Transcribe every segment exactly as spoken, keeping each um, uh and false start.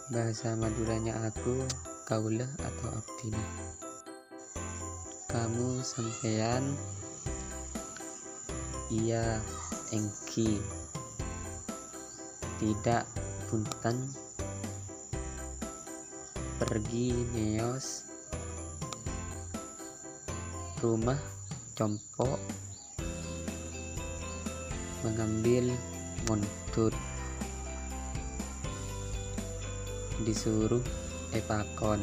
Bahasa Maduranya aku, kaulâ atau abdhina. Kamu, sampèyan. Iya, èngghi. Tidak, bhunten. Pergi, mèyos. Rumah, compo'. Mengambil, mondhut. Disuruh, èpakon.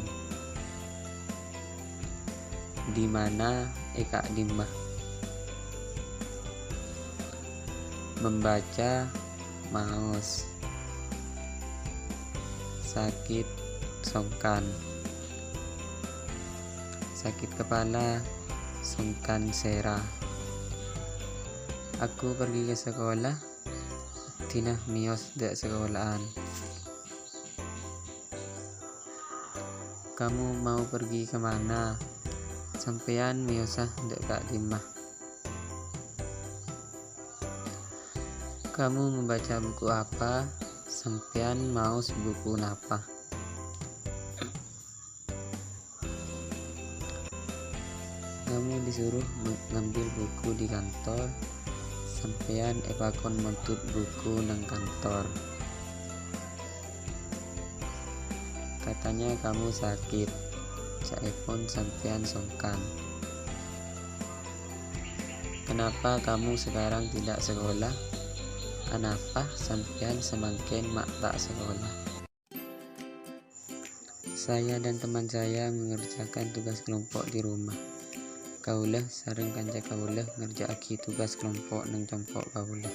Di mana, è ka'dimma. Membaca, maos. Sakit, songkan. Sakit kepala, songkan sèra. Aku pergi ke sekolah, abdhina mèyos dâ' sakola'an. Kamu mau pergi ke mana? Sampèyan mèyosa dâ' ka'dimma. Kamu membaca buku apa? Sampèyan maos buku napa? Kamu disuruh me-, ngambil buku di kantor. Sampèyan èpakon mondhut buku neng kantor. Katanya kamu sakit. Ca'èpon sampèyan songkan. Kenapa kamu sekarang tidak sekolah? Anapa sampèyan samangkèn ma' ta' sekolah? Saya dan teman saya mengerjakan tugas kelompok di rumah. Kaulâ sareng kanca kaulâ ngerjâ'aghi tugas kelompok neng compo' kaulâ.